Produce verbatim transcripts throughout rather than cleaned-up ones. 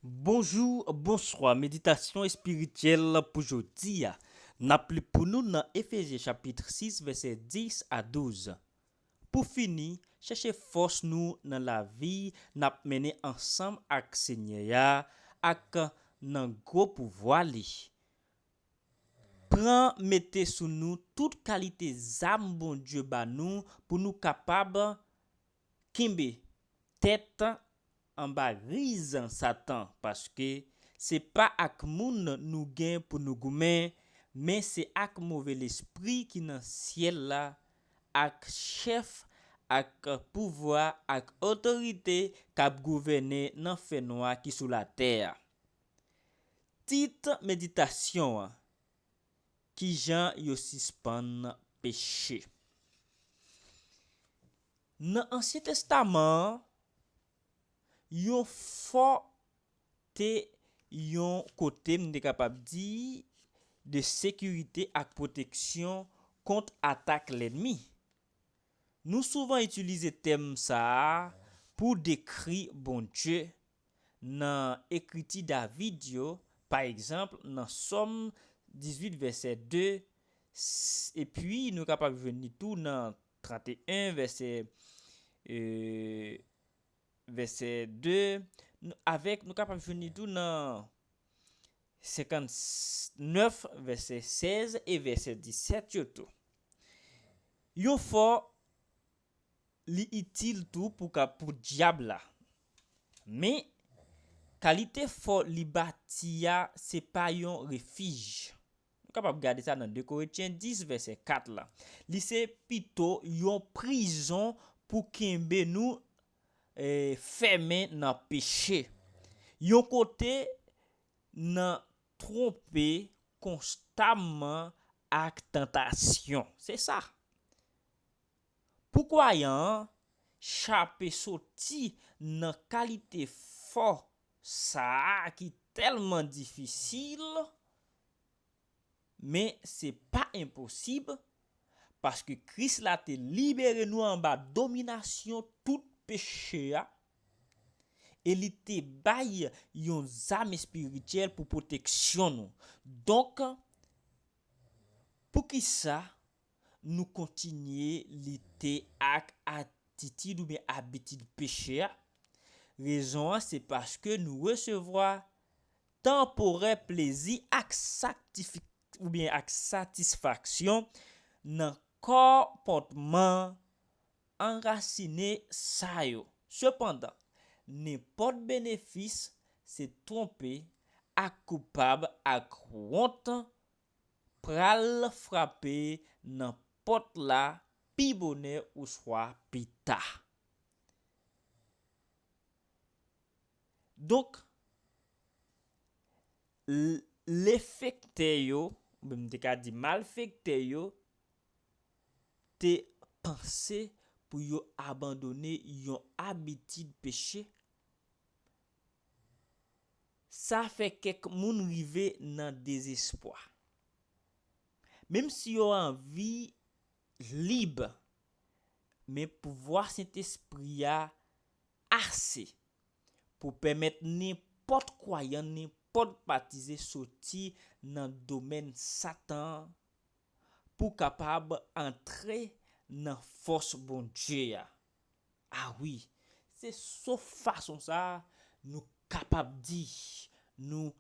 Bonjou, bonswa. Meditasyon espirityèl pou jodi a. N ap li pou nou nan Efezyen chapit sis, vèsè dis a douz. Pou fini, chèche fòs nou nan lavi n ap mennen ansanm ak Senyè a ak nan gwo pouvwa li. Pran mete sou nou tout kalite zam Bondye ba nou pou nou kapab kenbe tèt anba riz Satan, paske se pa ak moun nou gen pou nou goumen, men se ak move lespri ki nan syèl la, ak chèf, ak pouvwa, ak otorite k ap gouvène nan fènwa ki sou latè a. Tit meditasyon an: Kijan yo sispann peche? Nan Ansyen Testaman an, yon fò te yon kote, m te kapab di, de sekirite ak pwoteksyon kont atak lènmi. Nou souvan itilize tèm sa a pou dekri Bondye nan ekriti David yo, pa egzanp, nan Sòm dizuit, vèsè de, s-, epi nou kapab jwenn li tou nan tranteyen, vèsè, e, vèsè de, n-, avèk, nou kapab jwenn li tou nan senkantnèf, vèsè sèz e vèsè disèt yo tou. Yon fò, li itil tou pou ka, pou dyab la. Men, kalite fò li bati a, se pa yon refij. Nou kapab gade sa nan de Korentyen dis, vèsè kat la. Li se pito yon prizon pou kenbe nou, e, fèmen nan peche. Yon kote n ap twonpe konstamman ak tantasyon. Se sa. Pou kwayan an, chape soti nan kalite fò sa a ki tèlman difisil, men se pa enposib, paske Kris la te libere nou anba dominasyon tout peche a, e li te bay yon zam espirityèl pou pwoteksyon nou. Donk, poukisa nou kontinye lite ak atitid oubyen abitid peche a? Rezon an, se paske nou resevwa tanporè plezi ak saktifik-, oubyen ak satisfaksyon nan konpòtman anrasine sa yo. Sepandan, nenpòt benefis se twonpe ak koupab ak wont pral frape nan pòt la pi bonè oswa pi ta. Donk, l-, lefektè yo, oubyen m te ka di malfektè yo, te panse pou yo abandone yon abitid peche, sa fè kèk moun rive nan dezespwa. Menm si yo anvi lib, men pouvwa Sentespri a ase pou pèmèt nenpòt kwayan, nenpòt batize soti nan domèn Satan an pou kapab antre nan fòs Bondye a. A wi, se sof fason sa a nou kapab di nou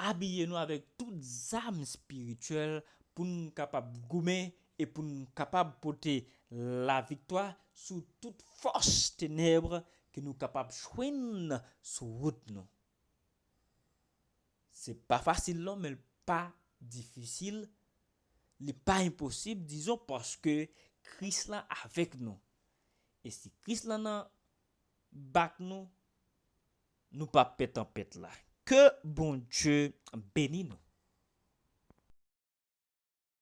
abiye nou avèk tout zam espirityèl pou n kapab goumen e pou n kapab pote laviktwa sou tout fòs tenèb ke nou kapab jwenn sou wout nou. Se pa fasil non, men l pa difisil, li pa enposib, dizon, paske Kris lan avèk nou. E si Kris lan nan bak nou, nou p ap pè tanpèt la. Ke Bondye beni nou.